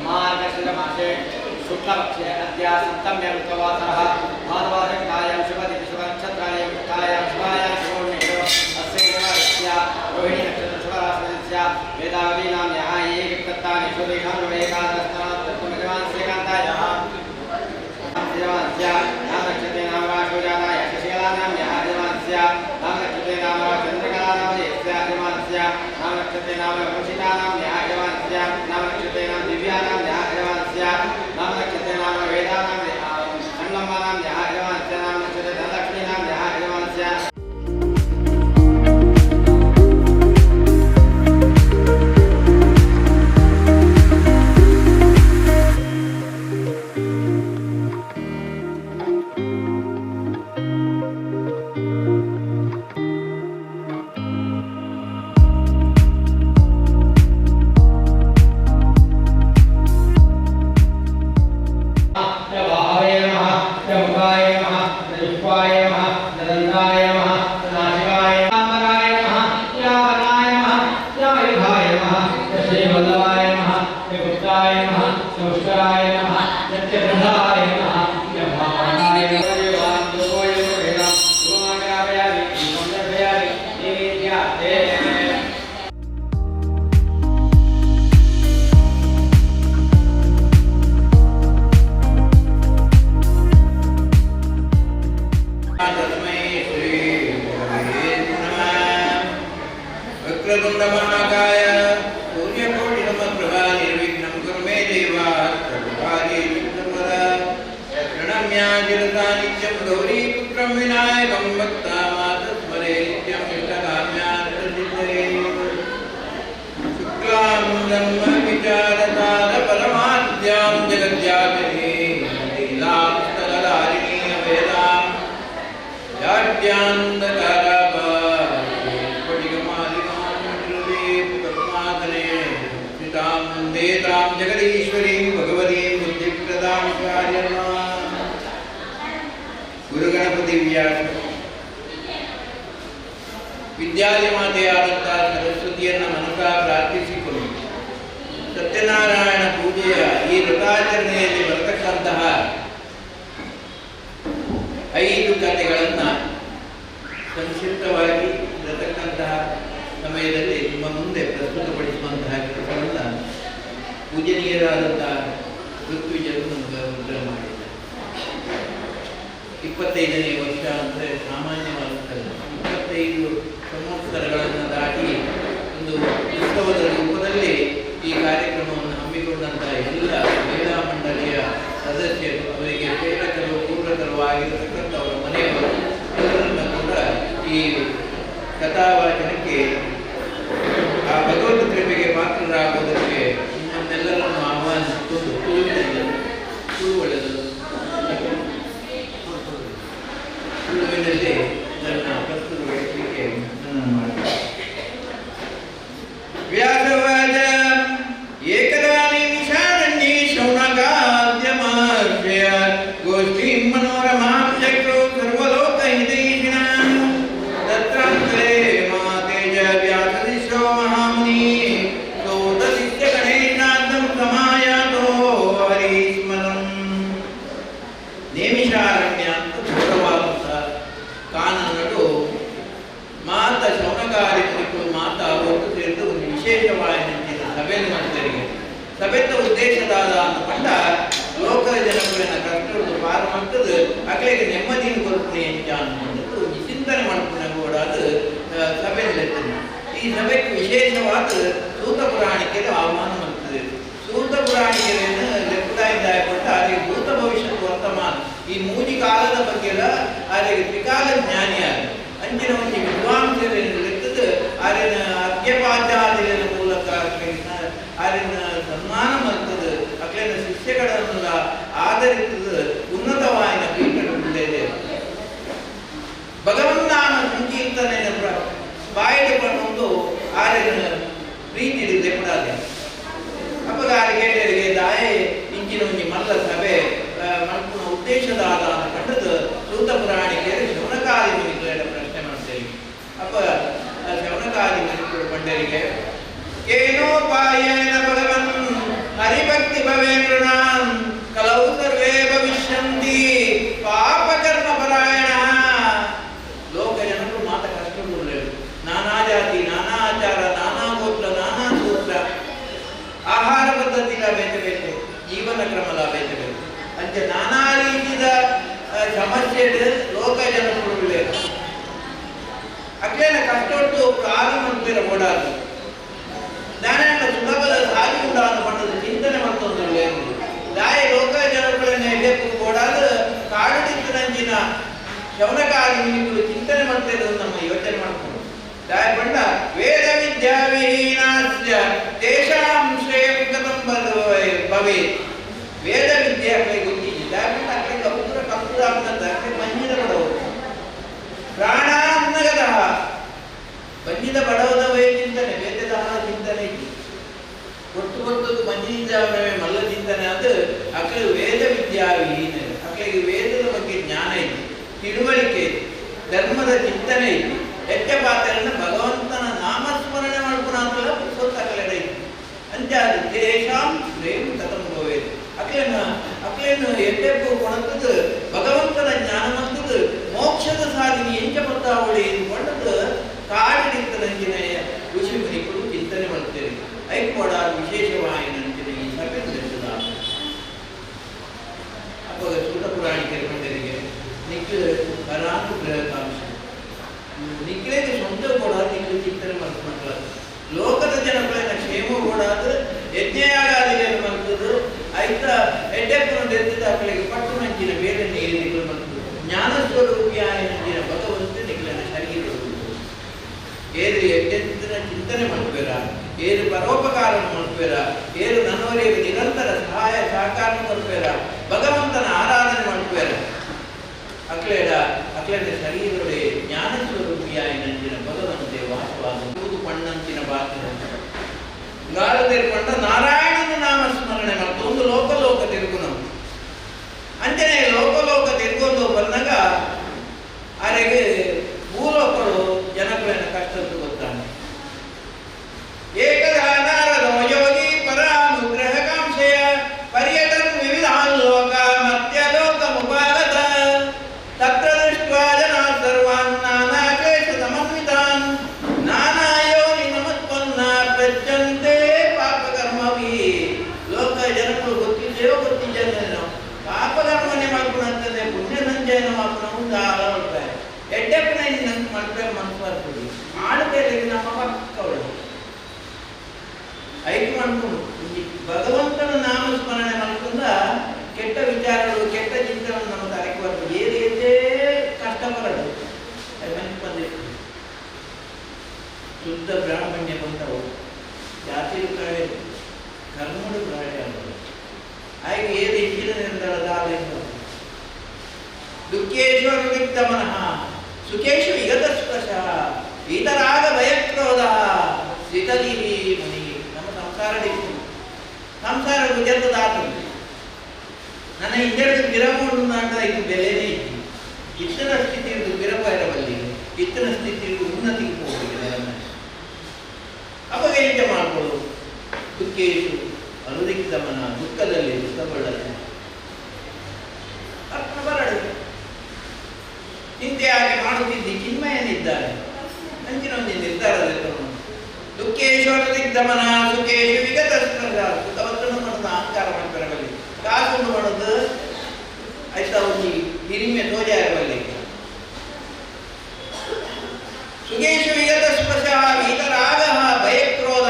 मार्गशीर्षमासे शुक्लपक्षे अद्य सप्तम्यऋतवासरः भाद्रपदकायां शुभतिथि शुभनक्षत्रायां कायां शुभायां शुभोन्निषु अस्य रोहिणी नक्षत्र शुभराशस्य वेदावतीनां यः एकत्तानि सुदेशां एकादशस्थानात् तत्त्वमजवांस्य कान्तायाः यजमानस्य नाम नक्षत्रे नाम राशो जाताय शशिकलानां यः यजमानस्य नाम नक्षत्रे नाम चन्द्रकलानां यस्य यजमानस्य नाम नक्षत्रे नाम वंशिकानां यः यजमानस्य नाम नक्षत्रे नाम दिव्यानां यः यजमानस्य नाम नक्षत्रे नाम वेदानां अण्णम्मानां यः यजमानस्य नाम नक्षत्रे धनलक्ष्मीनां यः यजमानस्य। बाहवे नमः, मुखाय नमः, जिह्वाय नमः, दन्ताय नमः, नासिकाय नमः, नमः, यावनाय नमः, यायुधाय नमः, श्रीवल्लभाय नमः, गुप्ताय नमः, पुष्कराय नमः, चक्रधाय नमः, भावनाय नमः। तस्मै श्रीगुरवे नमः। वक्रतुण्डमहाकाय सूर्यकोटिसमप्रभा निर्विघ्नं कुरु मे देव सर्वकार्येषु सर्वदा। प्रणम्य शिरसा नित्यं गौरीपुत्रं विनायकं भक्तामातस्मरे नित्यं इष्टकाम्यार्थसिद्धये। शुक्लां ब्रह्म विचारसार परमाद्यां जगद्व्यापिनीं लीलां सकलारिणीं वेदां जाड्यान्धकारापास्फटिकमालिकां पद्मासने स्थितां वन्दे तां जगदीश्वरीं भगवतीं बुद्धिप्रदां कार्यमां। ಗುರುಗಣಪತಿ ವ್ಯಾಸ ವಿದ್ಯಾಧಿಮಾತೆಯಾದಂತಹ ಸರಸ್ವತಿಯನ್ನು ಮನಸಾ ಪ್ರಾರ್ಥಿಸಿಕೊಂಡು ಸತ್ಯನಾರಾಯಣ ಪೂಜೆಯ ಈ ವ್ರತಾಚರಣೆಯಲ್ಲಿ ಬರತಕ್ಕಂತಹ 5 ಕಥೆಗಳನ್ನು ಸಂಕ್ಷಿಪ್ತವಾಗಿ ಇರತಕ್ಕಂತಹ ಸಮಯದಲ್ಲಿ ನಿಮ್ಮ ಮುಂದೆ ಪ್ರಸ್ತುತಪಡಿಸುವಂತಹ ಕೆಲಸವನ್ನು ಪೂಜನೀಯರಾದಂತಹ ಋತ್ವಿಜರು ನಮಗೆ ಅನುಗ್ರಹ ಮಾಡಿದ್ದಾರೆ. 25ನೇ ವರ್ಷ ಅಂದರೆ ಸಾಮಾನ್ಯವಾದಂಥದ್ದು. 25 ಸಂವತ್ಸರಗಳನ್ನು ದಾಟಿ ಒಂದು ಉತ್ಸವದ ರೂಪದಲ್ಲಿ ಈ ಕಾರ್ಯಕ್ರಮವನ್ನು ಹಮ್ಮಿಕೊಂಡಂತಹ ಎಲ್ಲ ಮಹಿಳಾ ಮಂಡಳಿಯ ಸದಸ್ಯರು, ಅವರಿಗೆ ಪ್ರೇರಕರು, ಪೂರಕರು ಆಗಿರತಕ್ಕಂಥ ಅವರ ಮನೆಯವರು ಎಲ್ಲರನ್ನ ಕೂಡ ಈ ಕಥಾವಾಚನಕ್ಕೆ ಆ ಭಗವತ್ ಕೃಪೆಗೆ ಪಾತ್ರರಾಗುವುದಕ್ಕೆ ನಿಮ್ಮನ್ನೆಲ್ಲರನ್ನು ಆಹ್ವಾನಿಸಿಕೊಂಡು ತುಳುವಿನಲ್ಲಿ, ತುಳು ಒಳ್ಳೆಯದು, ತುಳುವಿನಲ್ಲಿ ನನ್ನ ಪ್ರಸ್ತುತಪಡಿಸಲಿಕ್ಕೆ ನನ್ನ ಮಾಡ್ತೇನೆ. ವ್ಯಾಸವಾಚ ಏಕದಾ ನೈಮಿಷಾರಣ್ಯೇ ಶೌನಕಾದ್ಯಮಹರ್ಷಯ ಗೋಷ್ಠೀಂ ಮನೋರಮಾಂ ಚಕ್ರೋ ಸರ್ವಲೋಕಹಿತೈಷಿಣಾಂ. ತತ್ರಾಂತರೇ ಮಹಾತೇಜ ವ್ಯಾಸಶಿಷ್ಯೋ ಮಹಾಮುನಿ ಸೂತಶಿಷ್ಯ ಗಣೇಶಾಂತಂ ಸಮಾಯಾತೋ ಹರಿಸ್ಮರಂ. ನೇಮಿಷಾರಣ್ಯ ಅಂತ ದೂರವಾದಂತಹ ಕಾನನಡು ಮಾತ ಶೌನಕಾದಿ ಮುನಿಗಳು ಮಾತ ಒಟ್ಟು ಸೇರಿದು ಒಂದು ವಿಶೇಷವಾದ ಸಭೆಯನ್ನು ಮಾಡ್ತಾರೆ. ಸಭೆತ ಉದ್ದೇಶದಾದ ಅಂತ ಪಂಡ ಲೋಕ ಜನಗಳನ್ನ ಕಷ್ಟದ ಪಾರ ಮಾಡ್ತದೆ, ಅಕಲೆಗೆ ನೆಮ್ಮದಿಯನ್ನು ಕೊರಪುಣೆ ಎಂಚ ಅನ್ನುವಂಥದ್ದು ಒಂದು ಚಿಂತನೆ ಮಾಡ್ಕೊಂಡು ಕೂಡ ಅದು ಸಭೆಯಲ್ಲಿ. ಈ ಸಭೆಗೆ ವಿಶೇಷವಾದ ಸೂತ ಪುರಾಣಿಕರು ಆಹ್ವಾನ ಮಾಡ್ತದೆ. ಸೂತ ಪುರಾಣಿಕರನ್ನು ಲೆಕ್ಕದಾಯಿಂದ ಕೊಟ್ಟ ಅವರಿಗೆ ಭೂತ ಭವಿಷ್ಯದ ವರ್ತಮಾನ ಈ ಮೂಜಿ ಕಾಲದ ಬಗ್ಗೆ ಅವರಿಗೆ ತ್ರಿಕಾಲ ಜ್ಞಾನಿಯಾದ ಅಂಚಿನ ಒಂದು ವಿದ್ವಾಂಸರನ್ನು ಲೆಕ್ಕದ ಆರಿನ ಅರ್ಘ್ಯಪಾದ್ಯಾದಿನ ಮೂಲಕ ಆರಿನ ಸನ್ಮಾನ ಮಾಡ್ತದೆ, ಅಕ್ಲಿನ ಶಿಷ್ಯಗಳನ್ನು ಆಧರಿತದ ಉನ್ನತವಾಯಿನ ಪೀಠಗಳು. ಭಗವನ್ನಾಮ ಸಂಕೀರ್ತನೆ ಬಾಯಿಗೆ ಬಂದು ಆರಿನ ಪ್ರೀತಿ ಲೆಕ್ಕದಾದೆ. ಅಪ್ಪಗ ಆರಿಗೆ ದಾಯೆ ಇಂಚಿನ ಒಂಜಿ ಮಲ್ಲ ಸಭೆ ಮಲ್ಪುನ ಉದ್ದೇಶದ ಆದ ಕಂಡದ್ದು ಸೂತ ಪುರಾಣಿಕೆಯರು ಶೌನಕಾದಿ ಮುನಿಗಳ ಪ್ರಶ್ನೆ ಮಾಡ್ತೇವೆ. ಅಪ್ಪ ಶೌನಕಾದಿ ಮುನಿಗಳು ಪಂಡರಿಗೆ ಏನೋ ಕೇನೋಪಾಯೇನ ಭಗವನ್ ಹರಿಭಕ್ತಿ ಭವೇ ನೃಣಾಂ ಕಲೌ ಸರ್ವೇ ಭವಿಷ್ಯಂತಿ ಪಾಪಕರ್ಮ ಪರಾಯಣ. ಲೋಕ ಜನರು ಮಾತ ಕಷ್ಟಗಳು, ನಾನಾ ಜಾತಿ, ನಾನಾ ಆಚಾರ, ನಾನಾ ಗೋತ್ರ, ನಾನಾ ಸೂತ್ರ, ಆಹಾರ ಪದ್ಧತಿಲ ಬೇತೆ ಬೇತೆ, ಜೀವನ ಕ್ರಮಲ ಬೇತೆ ಬೇತೆ, ಅಂಚೆ ನಾನಾ ರೀತಿಯ ಸಮಸ್ಯೆ ಲೋಕ ಜನರು ಅಕ್ಲೇನ ಕಷ್ಟೊಟ್ಟು ಪ್ರಾರಂಭ ಓಡಾದು ದಾನ ಸುಲಭದ ಸಾಗಿ ಉಂಡಾದ ಪಂಡದ ಚಿಂತನೆ ಮತ್ತೊಂದು ದಾಯ ಲೋಕ ಜನಗಳನ್ನ ಎಡ್ಡೆಪ್ಪು ಓಡಾದ ಕಾಡು ತಿಂತನಂಚಿನ ಶೌನಕಾದಿ ಮುನಿಗಳು ಚಿಂತನೆ ಮಾಡ್ತಾ ನಮ್ಮ ಯೋಚನೆ ಮಾಡ್ಕೊಂಡು ದಾಯ ಪಂಡ ವೇದ ವಿದ್ಯಾ ವಿಹೀನಾಸ್ಯ ತೇಷಾಂ ಶ್ರೇಯಂ ಕಥಂ ಭವೇತ್. ವೇದ ವಿದ್ಯೆ ಅಕ್ಲೆ ಗೊತ್ತಿದ್ದಿ ದಾಯ ಪಂಡ ಅಕ್ಲೆ ಕಪುರ ಕಪುರ ಅಂತ ಅಕ್ಲೆ ಮಂಜಿನ ಬಡವರು ಪ್ರಾಣಾನ್ನಗದಃ ಬಂಜಿದ ಬಡವದವೇ ಚಿಂತನೆ ವೇದದ ಚಿಂತನೆ ಕೊಟ್ಟು ಕೊಟ್ಟದ್ದು ಮಂಜಿನಿಂದ ಮಲ್ಲ ಚಿಂತನೆ ಅದು ಅಕ್ಲೆ ವೇದ ವಿದ್ಯಾ ವಿಹೀನ. ಅಕ್ಲೆಗೆ ವೇದದ ಬಗ್ಗೆ ಜ್ಞಾನ ಇದೆ, ತಿಳುವಳಿಕೆ ಇದೆ, ಧರ್ಮದ ಚಿಂತನೆ ಇದೆ. ಹೆಚ್ಚ ಪಾತ್ರನ ಭಗವಂತನ ನಾಮಸ್ಮರಣೆ ಮಾಡ್ಕೊಳ ಅಂತಲ್ಲ ಸ್ವಲ್ಪ ಅಕಲೆಡ ಇತ್ತು ಅಂಚ ಅದು ತೇಷಾಂ ಪ್ರೇಮ ಕಥಂ ಭವೇತ್. ಅಕ್ಲೇನ ಅಕ್ಲೇನು ಎಡ್ಡೆಪ್ಪು ಕೊಣತದ್ದು ಭಗವಂತನ ಜ್ಞಾನ ಮಂತದ್ದು ಮೋಕ್ಷದ ಸಾಧನೆ ಎಂಚ ಪತ್ತಾವಳಿ ಕೊಂಡದ್ದು ಕಾಡಿಡಿತ್ತ ನಂಜಿನ ಋಷಿ ಮುನಿಗಳು ಚಿಂತನೆ ಮಾಡ್ತೇವೆ. ಐಕೋಡ ವಿಶೇಷವಾಗಿ ನಂಜಿನ ಈ ಸಭೆ ನಡೆಸದ ಅಪ್ಪ ಸೂತ ಪುರಾಣಿಕರ ಮಂಡಳಿಗೆ ನಿಕ್ಲು ಪರಾನುಗ್ರಹಕಾಂಕ್ಷ ನಿಕ್ಲೇಗೆ ಸ್ವಂತ ಕೂಡ ನಿಕ್ಲು ಚಿಂತನೆ ಮಾಡ್ಕೊಂಡ್ಲ ಲೋಕದ ಜನಗಳನ್ನ ಕ್ಷೇಮ ಕೂಡ ಯಜ್ಞಯಾಗಾದಿಗಳನ್ನು ಮಾಡ್ತದ್ದು ಐತ ಎಡ್ಡೆಪ್ಪನ ಎದ್ದಿದ್ದ ಅಕ್ಕಳಿಗೆ ಪಟ್ಟು ನಂಚಿನ ಬೇರೆ ನೀರು ನಿಕ್ಲು ಮಾಡ್ತದ್ದು ಜ್ಞಾನ ಸ್ವರೂಪಿಯಾಯ ನಂಚಿನ ಭಗವಂತ ನಿಕ್ಲನ ಶರೀರ ಏರು ಎಡ್ಡೆತ್ತಿನ ಚಿಂತನೆ ಮಾಡ್ಬೇರ, ಏರು ಪರೋಪಕಾರ ಮಾಡ್ಬೇರ, ಏರು ನನ್ನವರಿಗೆ ನಿರಂತರ ಸಹಾಯ ಸಹಕಾರ ಕೊಡ್ಬೇರ, ಭಗವಂತನ ಆರಾಧನೆ ಮಾಡ್ಬೇರ. ಅಕ್ಲೇಡ ಅಕ್ಲೇಡ ಶರೀರಡೆ ಜ್ಞಾನ ಸ್ವರೂಪಿಯಾಯ ನಂಚಿನ ಭಗವಂತೆ ವಾಸವಾದ ಪಣ್ಣಂಚಿನ ಪಾತ್ರ ಗಾಳದೇರ್ಪಂಡ ನಾರಾಯಣನ ನಾಮ ಸ್ಮರಣೆ ಮಾಡ್ತು ಒಂದು ಲೋಕ ಲೋಕ ತಿರುಗುನ ಅಂಚನೆ ಲೋಕ ಲೋಕ ತಿರುಗೊಂದು ಬಂದಾಗ ಅರೆಗೆ ಭೂಲೋಕರು ಜನಗಳನ್ನ ಕಷ್ಟದ್ದು ಗೊತ್ತಾನೆ. ಏಕದಾ ನಾರದೋ ಯೋಗಿ ಪರಾನುಗ್ರಹ ಕಾಂಕ್ಷೆಯ ಪರ್ಯಟನ್ ವಿವಿಧಾನ್ ಲೋಕ ಮರ್ತ್ಯಲೋಕ ಮುಪಾಗತ ತತ್ರ ದೃಷ್ಟ್ವಾ ಜನಾ ಸರ್ವಾನ್ ನಾನಾ ಕ್ಲೇಶ ಸಮನ್ವಿತಾನ್ ನಾನಾ ಯೋನಿ ನಮತ್ಪನ್ನ ಪ್ರಜ್ಜಂತೆ ಪಾಪಕರ್ಮವಿ. ಲೋಕ ಜನಗಳು ಗೊತ್ತಿದೆಯೋ ಗೊತ್ತಿದ್ದೇನೋ ಪಾಪಕರ್ಮನೆ ಮಾಡ್ಕೊಂಡಂತಂದ್ರೆ ಪುಣ್ಯ ಸಂಚಯನ ಮಾಡ್ಕೊಂಡು ಹೋಗ್ತಾರೆ. ಎಡ್ಡೆಪ್ಪನ ನಂಗೆ ಮಾಡ್ತಾರೆ ಮನಸ್ಸು ಬರ್ತದೆ ಆಡುತ್ತೇವೆ ನಮ್ಮ ಪಕ್ಕವಳು ಐದು ಮಾಡ್ಕೊಂಡು ಭಗವಂತನ ನಾಮಸ್ಮರಣೆ ಮಾಡ್ಕೊಂಡ ಕೆಟ್ಟ ವಿಚಾರಗಳು ಕೆಟ್ಟ ಚಿಂತನೆ ನಮ್ಮ ತಲೆಗೆ ಬರ್ತದೆ. ಏದೇ ಕಷ್ಟ ಬರದು ಅದು ಮನಸ್ಸು ಬಂದಿರ್ತದೆ. ಶುದ್ಧ ಬ್ರಾಹ್ಮಣ್ಯ ಬಂದವು ಜಾತಿ ಪ್ರಾಯ ಕರ್ಮಡು ಪ್ರಾಯ ಹಾಗೆ ಏದು ಇಂಜಿನ ದುಃಖೇಶು ಅನುವಿಕ್ತ ಮನಃ ಸುಖೇಶು ವಿಗತಸ್ಪೃಶಃ ವೀತರಾಗ ಭಯಕ್ರೋಧ ಸ್ಥಿತದೀವಿ ಮುನಿ. ನಮ್ಮ ಸಂಸಾರ ಸಂಸಾರ ಗುಜರದಾತು ನನ್ನ ಹಿಂಜರದ ವಿರಮೋಡು ಅಂತ ಇದು ಬೆಲೆನೇ ಇತ್ತು. ಇತ್ತನ ಸ್ಥಿತಿ ಇರುವುದು ವಿರಮ ಇರಬಲ್ಲಿ, ಇತ್ತನ ಸ್ಥಿತಿ ಇರುವುದು ಉನ್ನತಿಗೆ ಹೋಗಲಿಲ್ಲ. ಅವಾಗ ಎಂತ ಮಾಡ್ಕೊಳ್ಳು ದುಃಖೇಶು ಅನುದಿಕ್ತ ಮನ ದುಃಖದಲ್ಲಿ ದುಃಖಗೊಳ್ಳದೆ ಅರ್ಪಣ ಬರಡು ಚಿಂತೆ ಹಾಗೆ ಮಾಡುತ್ತಿದ್ದಿ ಚಿನ್ಮಯನಿದ್ದಾನೆ ಅಂಚಿನ ಒಂದು ನಿರ್ಧಾರದಲ್ಲಿ ದುಃಖೇಶು ಅನುದಿಗ್ಧಮನ ಸುಖೇಶು ವಿಗತ ಸುಖವತ್ತನ್ನು ಮಾಡೋದು ಅಹಂಕಾರ ಮಾಡ್ತಾರೆ ಕಾಸುಂಡು ಮಾಡೋದು ಆಯ್ತಾ ಒಂದು ಹಿರಿಮೆ ತೋಜ ಇರಬಲ್ಲಿ. ಸುಖೇಶು ವಿಗತ ಸ್ಪೃಶಃ ವೀತರಾಗ ಭಯಕ್ರೋಧ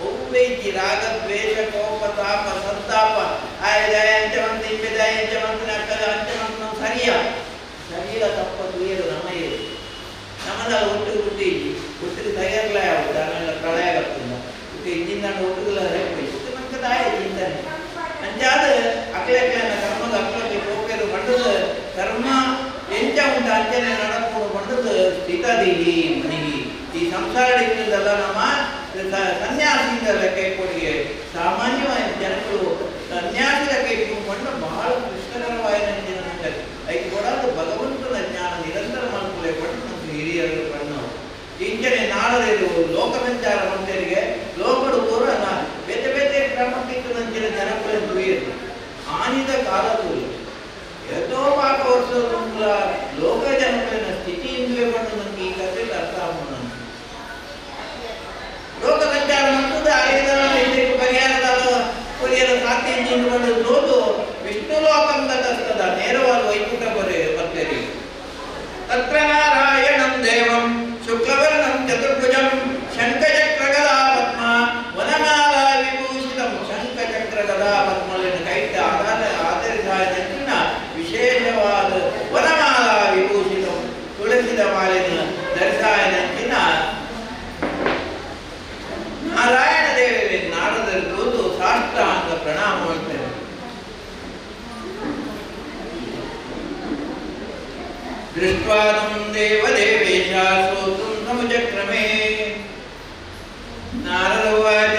ಒಬ್ಬೈತಿ ರಾಗ ದ್ವೇಷ ಕೋಪ ತಾಪ ಸಂತಾಪ ಆಯ ಅಂಚವಂತ ಇಂಬೆದಾಯ ಅಂಚವಂತನ ಅಕ್ಕದ ಅಂಚವಂತ ಸರಿಯ ಶರೀರ ತಪ್ಪ ತುಯರು ನಮ್ಮ ಏನು ನಮ್ಮದ ಒಟ್ಟಿಗೆ ಬುದ್ಧಿ ಒಟ್ಟಿಗೆ ತಯಾರಲ್ಲ ಯಾವುದು ಆಮೇಲೆ ಪ್ರಳಯ ಬರ್ತದ ಒಟ್ಟು ಇಂಜಿನ ಒಟ್ಟಿಗೆಲ್ಲ ಹೋಗಿ ನಮ್ಗೆ ತಾಯಿ ಚಿಂತನೆ ಅಂಚಾದ ಅಕ್ಲಕ್ಲನ ಕರ್ಮದ ಅಕ್ಲಕ್ಕೆ ಕೋಪೆರು ಬಂಡದ ಕರ್ಮ ಎಂಚ ಉಂಟು ಅಂಚನೆ ನಡಕೊಂಡು ಬಂಡದ ಸ್ಥಿತದೀವಿ ಮನಿಗೆ ಈ ಸಂಸಾರ ಇದ್ದಲ್ಲ ನಮ್ಮ ಸನ್ಯಾಸಿಯಿಂದ ಲೆಕ್ಕ ಇಟ್ಕೊಂಡಿಗೆ ಸಾಮಾನ್ಯವಾಗಿ ಜನಗಳು ಸನ್ಯಾಸಿ ಲೆಕ್ಕ ಇಟ್ಕೊಂಡು ಬಹಳ ಕೃಷ್ಣಕರವಾದ ಐದು ಕೊಡಾದ ಭಗವಂತನ ಜ್ಞಾನ ನಿರಂತರ ಮಾಡ್ಕೊಳ್ಳೆ ಪಟ್ಟು ನಮ್ಮ ಹಿರಿಯರು ಕಣ್ಣು ಇಂಚನೆ ನಾಡದಿರು ಲೋಕ ಸಂಚಾರ ಮಂತ್ರಿಗೆ ಲೋಕಡು ತೋರ ಇತ್ತನಂಚಿನ ಜನಕುಲೆ ತುಯರು ಆನಿದ ಕಾಲ ತೂಲು ಏತೋ ಪಾಪ ವರ್ಷದ ಲೋಕ ಜನಕುಲೆನ ಸ್ಥಿತಿ ಇಂದುವೆ ಪಂಡು ನನಗೆ ಈ ಕಥೆ ಅರ್ಥ ಆಗುವ ಲೋಕ ಸಂಚಾರ ಮತ್ತು ಐದರ ಇದಕ್ಕೆ ಪರಿಹಾರದ ಪರಿಹಾರ ಸಾಧ್ಯ ಪಂಡು ತೋದು ವಿಷ್ಣು ಲೋಕಂದ ಕಷ್ಟದ ನೇರವಾದ ವೈಕುಂಠ ಬರೆ ಬರ್ತೇರಿ. ತತ್ರ ನಾರಾಯಣಂ ದೇವಂ ಶುಕ್ಲವರ್ಣಂ ಚತುರ್ಭುಜಂ ಶಂಖಚಕ್ರಗದಾ ಪದ್ಮ ವನಮಾಲಾ ವಿಭೂಷಿತಂ. ಶಂಖಚಕ್ರಗದಾ ಪದ್ಮಗಳನ್ನು ಕೈಟ್ಟ ಆಧರಿಸಿದ ವಿಶೇಷವಾದ ವನಮಾಲಾ ವಿಭೂಷಿತಂ ತುಳಸಿದ ಮಾಲೆಯನ್ನು ಧರಿಸಾಯನಂಚಿನ ನಾರಾಯಣ ದೇವರೇ ನಾರದರು ತೋದು ಸಾಷ್ಟಾಂಗ ಪ್ರಣಾಮ ಮಾಡ್ತೇವೆ. ದೃಷ್ಟ್ವಾ तं ದೇವದೇವೇಶ ಸ್ತೋತುಂ ಸಮುಚಕ್ರಮೇ. ನಾರದ ಉವಾಚ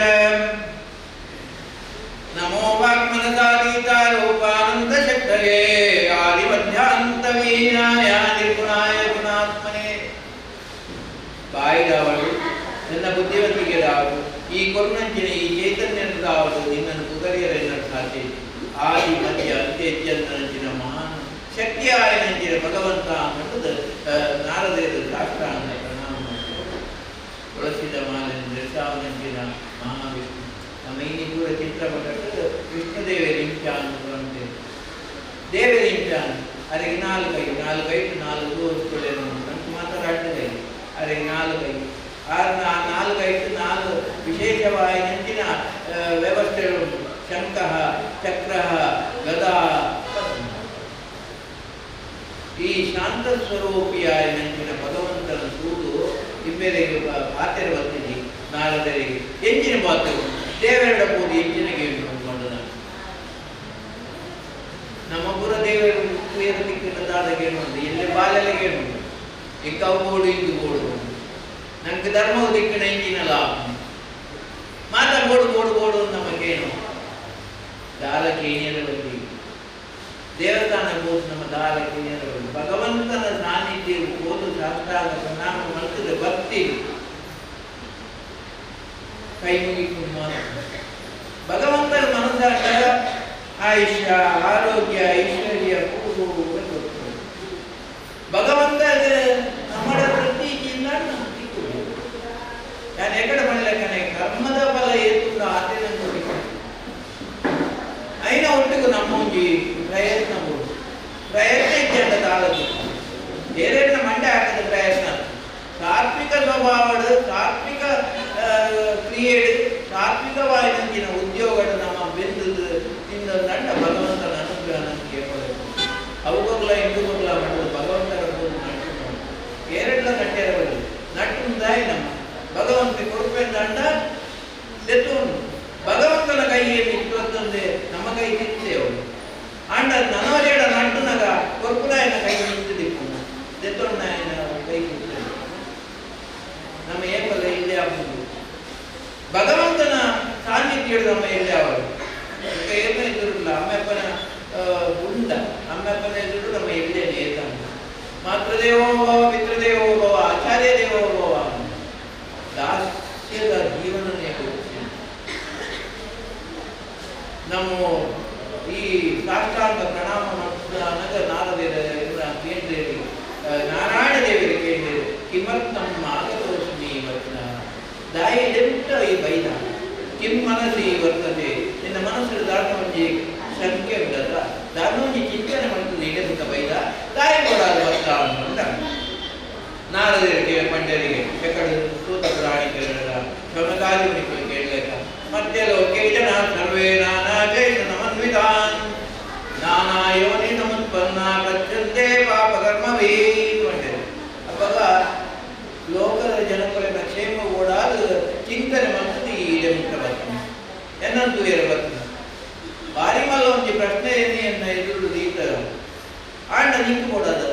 ನಮೋ ವಾಕ್ಮನಸಾತೀತ ರೂಪಾನಂದ ಶಕ್ತಯೇ ಆದಿಮಧ್ಯಾಂತವೀನಾಯ ನಿರ್ಗುಣಾಯ ಗುಣಾತ್ಮನೇ. ಬಾಯಿದವಳು ನನ್ನ ಬುದ್ಧಿವಂತಿಕೆದಾವಳು ಈ ಕೊರುಣಂಚಿನ ಈ ಚೈತನ್ಯದಾವಳು ನಿನ್ನನ್ನು ಕುದರಿಯರೆನ್ನಲು ಸಾಧ್ಯ. ಆದಿ ಮಧ್ಯ ಅಂತ್ಯಂಚಿನ ಮಹಾನ್ ಶಕ್ತಿಯಾಯನಂಚಿನ ಭಗವಂತ ಅನ್ನೋದು ನಾರದೇವ ಸಾಷ್ಟಾಂಗ ಪ್ರಣಾಮ. ತುಳಸಿದ ಮಾಲಿನ ದರ್ಶಾವನಂಚಿನ ಮಹಾವಿಷ್ಣು ನಮ್ಮ ಈ ದೂರ ಚಿತ್ರಪಟಕ್ಕೆ ವಿಷ್ಣುದೇವರಿಂಚ ಅನ್ನುವಂತೆ ದೇವರಿಂಚ ಅದಕ್ಕೆ ನಾಲ್ಕು ಕೈ ನಾಲ್ಕು ಐದು ನಾಲ್ಕು ತೋರಿಸ್ಕೊಳ್ಳೇನು ನಮ್ಗೆ ಮಾತಾಡ್ತದೆ. ಅದಕ್ಕೆ ನಾಲ್ಕು ಕೈ ಆರು ನಾಲ್ಕು ಐದು ನಾಲ್ಕು ವಿಶೇಷವಾಯಿನಂಚಿನ ವ್ಯವಸ್ಥೆಗಳು ಶಂಖ ಚಕ್ರ ಗದಾ ಪದ್ಮ. ಈ ಶಾಂತ ಸ್ವರೂಪಿಯಾಯ ನಂಚಿನ ಭಗವಂತನ ಸೂದು ಇಮ್ಮೆರೆಗೆ ಪಾತ್ರೆ ಬರ್ತೀನಿ ನಾರದರಿಗೆ ಎಂಜಿನ ಪಾತ್ರೆ ದೇವರೆಡ ಪೂಜೆ ಎಂಜಿನಗೆ ಕೊಂಡು ನಮ್ಮ ಪುರ ದೇವರು ದಿಕ್ಕಿನ ಗೇಣು ಎಲ್ಲಿ ಬಾಲೆಲ್ಲ ಗೇಣು ಇಕ್ಕವು ಬೋಡು ಇಂದು ಬೋಡು ನಂಗೆ ಧರ್ಮವು ದಿಕ್ಕಿನ ಎಂಜಿನ ಲಾಭ ಮಾತ ಬೋಡು ಬೋಡು ಬೋಡು ನಮ್ಮ ಗೇಣು ದಾಲ ಕೇಣಿಯರ ಬಂದಿ ದೇವಸ್ಥಾನ ಹೋದ ನಮ್ಮ ದಾಲ ಕೇಣಿಯರ ಬಂದು ಭಗವಂತನ ಸಾನ್ನಿಧ್ಯ ಹೋದು ಶಾಸ್ತ್ರಾಂಗ ಪ್ರಣಾಮ ಮಾಡ್ತದೆ ಭಕ್ತಿ ಕೈ ಮುಗಿಕೊಂಡು ಮಾತ್ರ ಭಗವಂತನ ಮನಸ್ಸಾಗ ಆಯುಷ್ಯ ಆರೋಗ್ಯ ಐಶ್ವರ್ಯ ಪೂರ್ವ ಭಗವಂತ ನಮ್ಮ ಪ್ರತಿ ಜಿಲ್ಲ ನಾನು ಎಕಡೆ ಮಾಡಲೇಕನೆ ಕರ್ಮದ ಫಲ ಏತುಂಡ ಆತೆ ನಂಗೆ ಐನ ಒಟ್ಟಿಗೂ ನಮ್ಮ ಒಂಜಿ ಪ್ರಯತ್ನ ಪ್ರಯತ್ನ ಇದ್ದ ತಾಳದು ಬೇರೆ ಮಂಡೆ ಹಾಕದ ಪ್ರಯತ್ನ ಸಾತ್ವಿಕ ಸ್ವಭಾವಡು ಸಾತ್ವಿಕ ಕ್ರಿಯೆಡು ಸಾತ್ವಿಕವಾಯಿನಂಚಿನ ಉದ್ಯೋಗಡು ನಮ್ಮ ಬೆಂದು ತಿಂದ ನಂಡ ಭಗವಂತನ ಅನುಗ್ರಹ ನಮಗೆ ಏರ್ಪಡಬೇಕು. ಅವುಗೊರ್ಲ ಇಂದುಗೊರ್ಲ ಮಾಡೋದು ಭಗವಂತನ ನಟ್ಟು ಏರೆಡ್ಲ ನಟ್ಟೆರ ಬರಲು ನಟ್ಟು ಮುಂದಾಯಿ ನಮ್ಮ ಭಗವಂತ ಕೊಡುಪೆಂದ ಅಂಡ ದೆತ್ತು ಭಗವಂತನ ಕೈಯಲ್ಲಿ ಇಟ್ಟಂತಂದೆ ನಮ್ಮ ಕೈ ತಿಂತೇವು ಅಂಡ ನನವರೇಡ ನಟ್ಟುನಗ ಕೊರ್ಪುನಾಯನ ಕೈ ನಿಂತಿದ್ದಿಪ್ಪು ದೆತ್ತೊಣ್ಣಾಯನ ಕೈ ನಿಂತಿದ್ದೆ ನಮ್ಮ ಏಪಲ್ಲ ಇಲ್ಲೇ ಆಗುದು ಭಗವಂತನ ಸಾನ್ನಿಧ್ಯ ನಮ್ಮ ಎಲ್ಲೇ ಅವರು ಏನ ಎದುರಿಲ್ಲ ಅಮ್ಮೆಪ್ಪನ ಉಂಡ ಅಮ್ಮೆಪ್ಪನ ಎದುರು ನಮ್ಮ ಎಲ್ಲೇ ನೇತ ಮಾತೃದೇವೋ ಭವ ಪಿತೃದೇವೋ ಭವ ಆಚಾರ್ಯ ದೇವೋ ಭವ ದಾಸ್ಯದ ಜೀವನನೇ ನಮ್ಮ ಈ ಸಾಷ್ಟಾಂಗ ಪ್ರಣಾಮ ಮಾಡಿದಾಗ ನಾರದೇರ ಕೇಂದ್ರೇರಿ ನಾರಾಯಣ ದೇವರ ಕೇಂದ್ರೇರಿ ಕಿಮರ್ಥಂ ಆಗತೋಸ್ಮಿ ವರ್ತನ ದಾಯಿ ಡೆಂಟ ಈ ಬೈದ ಕಿಂ ಮನಸ್ಸಿ ವರ್ತತೆ ನಿನ್ನ ಮನಸ್ಸು ದಾರ್ಣವಂಜಿ ಶಂಕೆ ಉಂಟದ ದಾರ್ಣವಂಜಿ ಚಿಂತನೆ ಮಾಡ್ತದೆ ಇಡಬೇಕ ಬೈದ ತಾಯಿ ಕೊಡಾದ ಬರ್ತಾ ಅಂತ ನಾರದರಿಗೆ ಪಂಡ್ಯರಿಗೆ ಎಕಡೆ ಸೂತ ಪುರಾಣಿ ಕೇಳದ ಶೌನಕಾದಿ ಮುನಿಗಳು ಕೇಳಲೇಕ ಮತ್ತೆ ಲೋಕೆ ಜನ ಸರ್ವೇ ನಾನಾ ಜೈನ ನಮನ್ವಿತಾನ್ ನಾನಾ ಯೋನಿ ನಮುತ್ಪನ್ನ ಪ್ರಚಂದೆ ಪಾಪಕರ್ಮವೀ ಪಂಡ್ಯರು. ಅವಾಗ ಲೋಕದ ಜನಕುಲೆನ ಕ್ಷೇಮ ಓಡಾದ ಚಿಂತನೆ ಮಾಡ್ತದೆ ಈ ಇಡೆ ಮುಟ್ಟ ಬರ್ತದೆ ಎನ್ನಂತೂ ಏರ ಬರ್ತದೆ ಬಾರಿ ಮಲ್ಲ ಒಂಜಿ ಪ್ರಶ್ನೆ ಎನ್ನ ಎದುರು ಈತ ಆಂಡ ನಿಂಕು ಕೊಡೋದ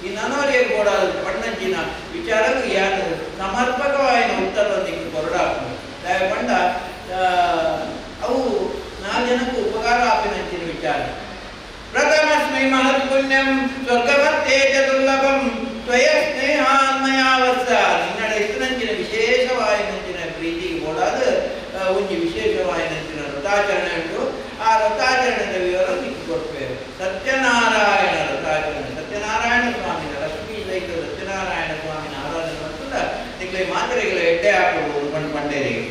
ಈ ನನವರಿಗೆ ಕೊಡೋದು ಪಣ್ಣಂಚಿನ ವಿಚಾರಕ್ಕೆ ಯಾರು ಸಮರ್ಪಕವಾಯಿನ ಉತ್ತರ ನಿಂಕು ಕೊರಡಾಪು ಪಂಡ ಅವು ನಾಲ್ಕು ಜನಕ್ಕೂ ಉಪಕಾರ ಆಪಿನಂಚಿನ ವಿಚಾರ. ಪ್ರಥಮಸ್ಮೈ ಮಹತ್ ಪುಣ್ಯಂ ಸ್ವರ್ಗವತ್ತೇ ಚ ದುರ್ಲಭಂ ತ್ವಯ ಸ್ನೇಹಾನ್ಮಯಾವತ್ಸ. ನಿನ್ನಡ ಇತ್ತನಂಚಿನ ವಿಶೇಷವಾಯಿನಂಚಿನ ಪ್ರೀತಿಗೆ ಕೊಡಾದ ಒಂಜಿ ವಿಶೇಷವಾಯಿನಂಚಿನ ವ್ರತಾಚರಣೆ ಉಂಟು. ಆ ವ್ರತಾಚರಣೆಯ ವಿವರ ನಿಕ್ಕು ಕೊಡ್ತೇವೆ. ಸತ್ಯನಾರಾಯಣ ವ್ರತಾಚರಣೆ, ಸತ್ಯನಾರಾಯಣ ಸ್ವಾಮಿನ ಲಕ್ಷ್ಮೀ ಸಹಿತ ಸತ್ಯನಾರಾಯಣ ಸ್ವಾಮಿನ ಆರಾಧನೆ ಮಾಡ್ತದ ನಿಕ್ಲೆ ಮಾತ್ರೆಗಳ ಎಡ್ಡೆ ಹಾಕಬಹುದು ಪಂಡ್ ಪಂಡೇರಿಗೆ.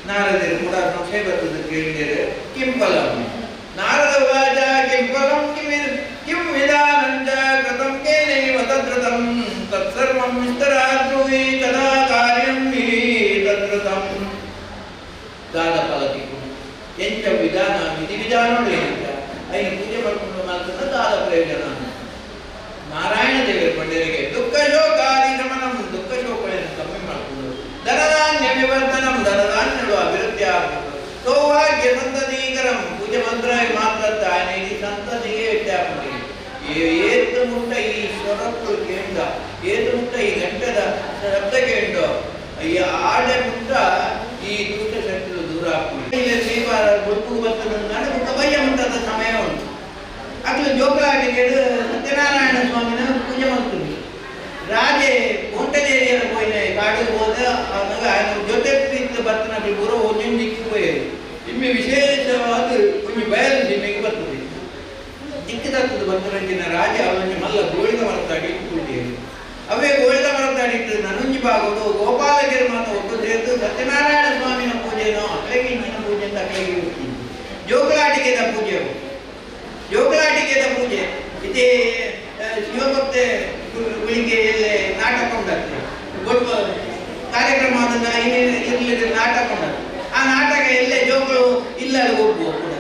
ನಾರದರು ಕೂಡ ಸಂಶಯ ಬರ್ತದೆ ಕೇಳಿದರೆ ಕಿಂಪಲಂ ನಾರದ ಉವಾಚ ಕಿಂಪಲಂ ಕಿಂ ವಿಧಾನಂಚ ಕೃತಂ ಕೇನೈವ ತದ್ರತಂ ತತ್ಸರ್ವಂ ವಿಸ್ತರಾದ್ರುವಿ ತದಾ ಕಾರ್ಯಂ ತದ್ರತಂ. ದಾದ ಫಲತಿಕು ಎಂಚ ವಿಧಾನ ವಿಧಿ ವಿಧಾನಗಳು ಎಂಚ ಐನು ಪೂಜೆ ಮಾಡ್ಕೊಂಡು ಮಾಡ್ತದ ದಾದ ಪ್ರಯೋಜನ. ನಾರಾಯಣ ದೇವರು ಪಂಡರಿಗೆ ದುಃಖ ಶೋಕಾದಿ ಶಮನಂ, ದುಃಖ ಶೋಕಗಳನ್ನು ಕಮ್ಮಿ ಮಾಡ್ಕೊಂಡು, ಧನಧಾನ್ಯ ವಿವರ್ಧನಂ, ಧನಧಾನ್ಯಗಳು ಅಭಿವೃದ್ಧಿ ಆಗಬೇಕು, ಸೌಭಾಗ್ಯ ಸಂತತಿಕರಂ, ಪೂಜೆ ಮಂತ್ರ ಮಾತ್ರ ಇಡೀ ಸಂತತಿಗೆ ವ್ಯತ್ಯಾಸ. ಏತು ಮುಟ್ಟ ಈ ಸ್ವರಕ್ಕಳು ಕೇಂದ್ರ, ಏತು ಮುಟ್ಟ ಈ ಗಂಟದ ಶಬ್ದ ಕೇಂದ್ರ, ಈ ಆಡೆ ಮುಟ್ಟ ಈ ದುಷ್ಟ ಶಕ್ತಿಗಳು ದೂರ ಆಗ್ತದೆ. ಗುರುಪು ಬರ್ತದೆ ಮುಖ ಬಯ್ಯ ಮುಂತಾದ ಸಮಯ ಉಂಟು. ಅಕ್ಲು ಜೋಕಲಾಟಿಗೆ ಸತ್ಯನಾರಾಯಣ ಸ್ವಾಮಿನ ಪೂಜೆ ಮಾಡ್ತೀವಿ. ರಾಜೆ ಕೊಂಟದೇರಿಯನ್ನು ಪೋಯಿನ ಕಾಡಿಗೆ ಹೋದ ఆయన ಜೊತೆ ಬರ್ತನ ಪೂರ ಒಂದೊಂದು ದಿಕ್ಕು ಪೋಯರು. ಇಮ್ಮೆ ವಿಶೇಷವಾದ ಒಂಜಿ ಬಯಲು ಸೀಮೆಗೆ ಬರ್ತದೆ. ದಿಕ್ಕು ತತ್ತದ ಬರ್ತರಂಚಿನ ರಾಜ ಅವನಿಗೆ ಮಲ್ಲ ಗೋಳಿದ ಮರತಾಡಿ ಇಟ್ಟುಕೊಂಡಿಯರು. ಅವೇ ಗೋಳಿದ ಮರತಾಡಿ ಇಟ್ಟು ನನೊಂಜಿ ಭಾಗಡು ಗೋಪಾಲಗಿರಿ ಮಾತ ಒಟ್ಟು ಸೇರಿದು ಸತ್ಯನಾರಾಯಣ ಸ್ವಾಮಿನ ಪೂಜೆನೋ ಅಕ್ಲೆಗೆ ಇಂಚಿನ ಪೂಜೆ ಅಂತ ಅಕ್ಲೆಗೆ ಹೋಗ್ತೀನಿ. ಜೋಕಲಾಟಿಗೆದ ಪೂಜೆ, ಜೋಕಲಾಟಿಗೆದ ಪೂಜೆ ಇದೇ ಶಿವಭಕ್ತೆ ಗುಳಿಗೆ ನಾಟಕ ಉಂಟಾಗ್ತದೆ. ಗೊತ್ತು ಕಾರ್ಯಕ್ರಮ ಅದನ್ನ ಇರಲಿದ್ರೆ ನಾಟಕ ಉಂಟಾಗ್ತದೆ. ಆ ನಾಟಕ ಎಲ್ಲೇ ಜೋಗಳು ಇಲ್ಲ ಒಬ್ಬ ಕೂಡ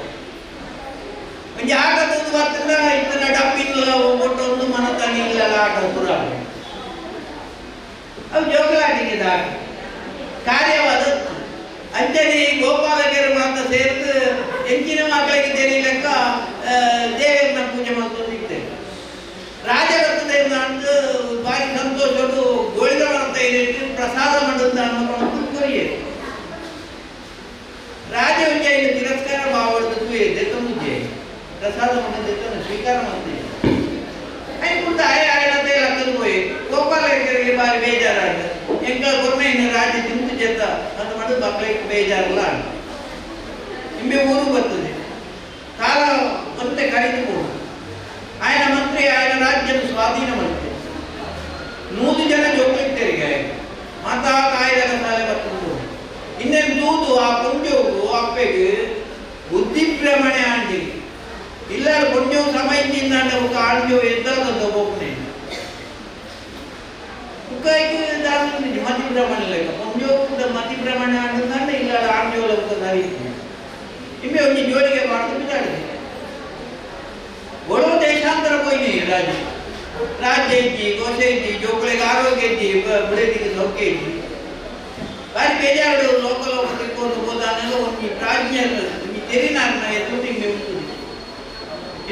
ಒಂಜಿ ಆಟ ತೂದು ಬರ್ತದ ಇತ್ತನ ಡಬ್ಬಿಲ್ಲ ಒಟ್ಟು ಮನತಾನೆ ಇಲ್ಲ ಆಟ ಪೂರ ಅವು ಜೋಕಲಾಟಿಗೆ ಆಟ ಕಾರ್ಯವಾದ. ಅಂಚನೆ ಗೋಪಾಲಕರು ಮಾತ್ರ ಸೇರಿದು ಎಂಚಿನ ಮಕ್ಕಳಿಗೆ ತೆರೀಲಕ್ಕ ದೇವರನ್ನ ಪೂಜೆ ಮಾಡ್ಕೊಂಡಿರ್ತೇವೆ. ರಾಜ ಬರ್ತದೆ ಅಂತ ಭಾರಿ ಸಂತೋಷಡು ಗೋಳಿದ ಮರತ ಪ್ರಸಾದ ಮಾಡುತ್ತ ಅನ್ನೋ ಕೊರಿಯರು. ರಾಜ ವಿಜಯ ತಿರಸ್ಕಾರ ಭಾವದ ದೆತ್ತಮುಜ್ಜೆ ಪ್ರಸಾದ ಮಾಡಿದ ಸ್ವೀಕಾರ ಮಾಡ್ತೀವಿ. ಆಯ್ತು ಆಯ ಆಯನತೆ ಲಕ್ಕದ ಪೋಯಿ ಗೋಪಾಲಕರಿಗೆ ಭಾರಿ ಬೇಜಾರಾಗ ಎಂಕ ಕೊರ್ಮೆಯನ್ನು ರಾಜ ತಿಂದು ಜೆತ್ತ ಅಂತ ಮಾಡಿ ಮಕ್ಕಳಿಗೆ ಬೇಜಾರಲ್ಲ. ನಿಂಬೆ ಊರು ಬರ್ತದೆ ಕಾಲ ಮತ್ತೆ ಕಡಿದು ಹೋಗುದು. ಆಯನ ಮಂತ್ರಿ ಆಯನ ರಾಜ್ಯದ ಸ್ವಾಧೀನ ಮಾಡ್ತೇವೆ. 100 ಜನ ಜೋಗ್ಲಿಕ್ತೇರಿಗೆ ಆಯ್ತು ಮಾತಾ ಕಾಯಿದ ಸಾಲೆ ಬರ್ತದೆ. ಇನ್ನೇನು ದೂದು ಆ ಪುಂಜೋಗು ಅಪ್ಪೆಗೆ ಬುದ್ಧಿ ಭ್ರಮಣೆ ಆಂಡಿ ಇಲ್ಲ ಪುಣ್ಯವು ಸಮಯದಿಂದ ఒక ಆಂಜೋ ಎದ್ದಾಗ ಹೋಗ್ನೆ ಮತಿ ಭ್ರಮಣೆ ಲೆಕ್ಕ ಪುಂಜೋ ಕೂಡ ಮತಿ ಭ್ರಮಣೆ ಆಂಡ ಇಲ್ಲ ಆಂಜೋ ಲೋಕ ಸರಿ ಇಮ್ಮೆ ಒಂಜಿ ಜೋಳಿಗೆ ಮಾಡ್ತು ಬಿದ್ದಾಡಿದೆ. ಒಡೋ ದೇಶಾಂತರ ಪೋಯಿನಿ ರಾಜ್ಯ ರಾಜ್ಯ ಇಜ್ಜಿ ಗೋಷ ಇಜ್ಜಿ ಜೋಕುಳಿಗೆ ಆರೋಗ್ಯ ಇಜ್ಜಿ ಬುಡದಿಗೆ ಸೌಖ್ಯ ಇಜ್ಜಿ ಬಾರಿ ಬೇಜಾರು ಲೋಕ ಲೋಕ ತಿಕ್ಕೊಂಡು ಹೋದಾನೆಲ್ಲ ಒಂಜಿ ಪ್ರಾಜ್ಞೆ ಒಂಜಿ ತೆರಿನಾರ್ನ ಎದ್ದು ನಿಂಗೆ ಉಂಟು.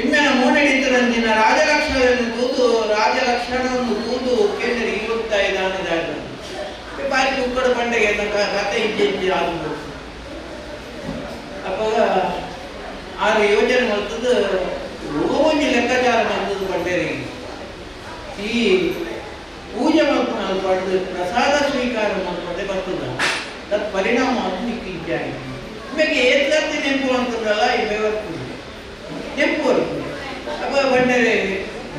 ಇಮ್ಮೆನ ಮೋನೆಡಿತ್ತರಂಚಿನ ರಾಜಲಕ್ಷಣವನ್ನು ತೂದು ರಾಜಲಕ್ಷಣವನ್ನು ತೂದು ಕೇಂದ್ರಿಗೆ ಹೋಗ್ತಾ ಇದ್ದಾನೆ ದಾಟ ಬಾರಿ ಕುಕ್ಕಡ ಪಂಡೆಗೆ ಕತೆ ಇಜ್ಜಿ ಇಜ್ಜಿ ಆದು ಅಪ್ಪ ಆರು ಯೋಜನೆ ಮಾಡ್ತದ್ದು ಒಂಜಿ ಲೆಕ್ಕಾಚಾರ ಮಾಡ್ತದ್ದು ಪಂಡೇರಿಗೆ. ಈ ಪೂಜೆ ಮಾಡ್ಕೊಂಡು ಪಡೆದು ಪ್ರಸಾದ ಸ್ವೀಕಾರ ಮಾಡ್ಕೊಂಡೆ ಬರ್ತದ ತತ್ ಪರಿಣಾಮ ಅದು ನಿಕ್ಕಿಜ್ಜೆ ಆಗಿದೆ. ನಿಮಗೆ ಏತ್ಲತ್ತಿ ನೆನಪು ಅಂತಂದ್ರಲ್ಲ ಇವೆ ಬರ್ತದೆ ನೆನಪು ಬರ್ತದೆ. ಅಪ್ಪ ಬಂಡರೆ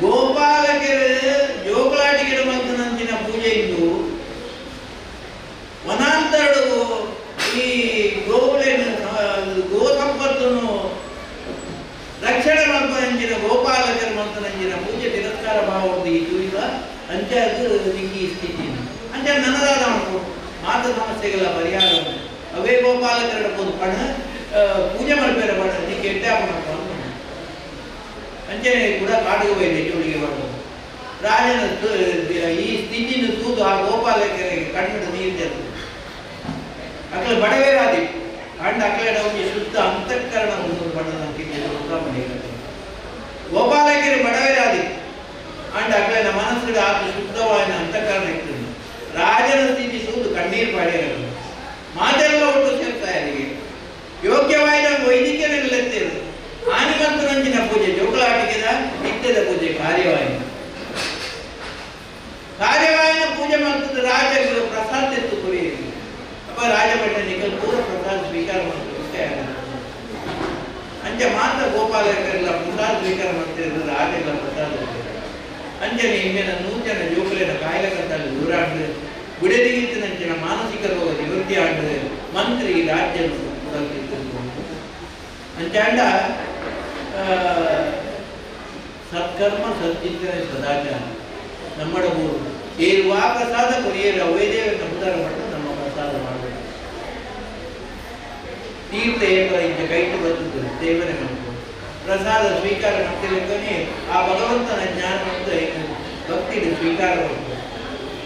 ಗೋಪಾಲಕೆರೆ ಜೋಕಲಾಟಿಗೆರೆ ಮಂತನಂಚಿನ ಪೂಜೆ ಇದ್ದು ವನಾಂತರಡು ಈ ಗೋವುಲೇನು ಗೋ ಸಂಪತ್ತನ್ನು ರಕ್ಷಣೆ ಮಾಡ್ಕೊಂಡಂಚಿನ ಗೋಪಾಲಕರ ಮಂತನಂಚಿನ ಪೂಜೆ ತಿರಸ್ಕಾರ ಭಾವ ಈ ತುಳಿದ ಅಂಚಾದ ನಿಕ್ಕಿ ಈ ಸ್ಥಿತಿ ಅಂಚ ನನ್ನದಾದ ಉಂಟು ಮಾತ ಸಮಸ್ಯೆಗಳ ಪರಿಹಾರ ಅವೇ ಗೋಪಾಲಕರ ಪೋದು ಪಣ ಪೂಜೆ ಮಾಡ್ಬೇರೆ ಪಣ ನಿಕ್ಕೆ ಎಟ್ಟೆ ಮಾಡ್ಕೊಂಡು ಅಂಚೆ ಕೂಡ ಕಾಡಿಗೆ ಹೋಗಿದೆ ಜೋಳಿಗೆ ಮಾಡೋದು ರಾಜನ ಈ ಸ್ಥಿತಿನ ತೂದು ಆ ಗೋಪಾಲಕರಿಗೆ ಕಣ್ಣು ನೀರು ಜರ್ತದೆ. ಅಕಲ ಬಡವೇರಾದಿ ಅಂಡ ಅಕಲೆಡ ಒಂಜಿ ಶುದ್ಧ ಅಂತಃಕರಣ ಒಂದು ಬಣ್ಣದ ಗೋಪಾಲಕರಿ ಬಡವೇರಾದಿ ಅಂಡ ಅಕಲೆನ ಮನಸ್ಸಿಡ ಆತ ಶುದ್ಧವಾದ ಅಂತಃಕರಣ ಇರ್ತದೆ. ರಾಜನ ಸ್ಥಿತಿ ಸೂದು ಕಣ್ಣೀರು ಪಾಡಿರಲು ಮಾತೆಲ್ಲ ಒಟ್ಟು ಸೇರ್ತಾ ಅವರಿಗೆ ಯೋಗ್ಯವಾದ ವೈದಿಕ ನಿಲ್ಲುತ್ತೇವೆ. ಆನಿಮಂತರಂಜಿನ ಪೂಜೆ ಜೋಕಲಾಟಿಗೆದ ನಿತ್ಯದ ಪೂಜೆ ಕಾರ್ಯವಾಯಿನ ಕಾರ್ಯವಾಯಿನ ಪೂಜೆ ಮಾಡ್ತದೆ. ರಾಜ ಪ್ರಸಾದ ಎತ್ತು ಕುರಿಯಿರಿ ಅಪ್ಪ ರಾಜಭಟ್ಟ ನಿಕಲ್ ಪೂರ ಪ್ರಸಾದ ಸ್ವೀಕಾರ ಮಾಡ್ತಾರೆ. ಅಂಚೆ ಮಾತ ಗೋಪಾಲಕರೆಲ್ಲ ಪ್ರಸಾದ ಸ್ವೀಕಾರ ಮಾಡ್ತಿದ್ರು ರಾಜೆಲ್ಲ ಪ್ರಸಾದ ಅಂಚನೆ ಇಂದಿನ ನೂಜನ ಜೋಕುಲಿನ ಕಾಯಿಲೆ ಕತ್ತಲ್ಲಿ ದೂರಾಡ್ದು ಬಿಡದಿಗಿತ್ತಿನಂಚಿನ ಮಾನಸಿಕ ರೋಗ ನಿವೃತ್ತಿ ಆಡ್ದು ಮಂತ್ರಿ ರಾಜ್ಯ ಅಂಚಾಂಡ ಸತ್ಕರ್ಮ ಸಚ್ಚಿಂತನೆ ಸದಾಚಾರ ನಮ್ಮಡ ಊರು ಏರುವ ಪ್ರಸಾದ ಕೊರಿಯರು ಅವೇ ದೇವರ ನಂಬುದಾರ ಮಟ್ಟ ನಮ್ಮ ಪ್ರಸಾದ ಮಾಡಬೇಕು. ತೀರ್ಥ ಏಕ ಇಂಚ ಕೈಟು ಬರ್ತದೆ ಸೇವನೆ ಮಾಡಬೇಕು ಪ್ರಸಾದ ಸ್ವೀಕಾರ ಮಾಡ್ತಿರ್ಲಿಕ್ಕನೆ ಆ ಭಗವಂತನ ಜ್ಞಾನ ಮತ್ತು ಭಕ್ತಿಗೆ ಸ್ವೀಕಾರ ಮಾಡ್ತಾರೆ.